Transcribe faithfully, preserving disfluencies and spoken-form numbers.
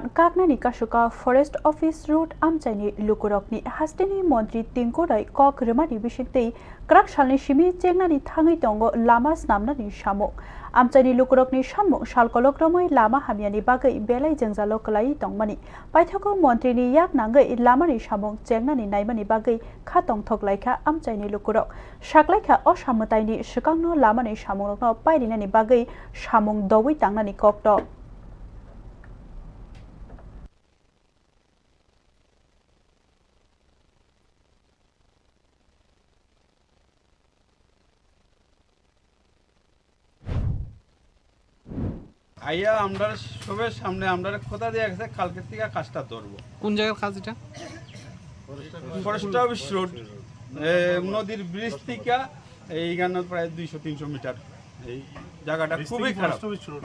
Kaknani kasuka Forest Office Road amchaini lukurokni hasteni montri Tinku Roy kok rwmani bisingtwi kwrak salni simi chengnani thangwi tongo lama snamnani samung. Amchaini lukurokni sanmung salkolok romwi lama hamyani bagwi belai jwngjalo kwlaiwi tongmani. Paithago montrini yak nangwi lamani samung chengnani naimani bagwi kha tongthok laikha amchaini lukurok. Saklaikha o samwtaini swkangno lamani samungrokno pairinani bagwi samung doui tangnani koktok. আইয়া আমরা সবের সামনে আমরা কথা দেওয়া গেছে কালকে থেকে কাজটা ধরবো। কোন জায়গার কাজ এটা? ফরেস্ট অফিস রোড, এ, নদীর ব্রিজ থেকে এইখানে প্রায় দুইশো তিনশো মিটার। এই জায়গাটা খুবই খারাপ। Forest office road.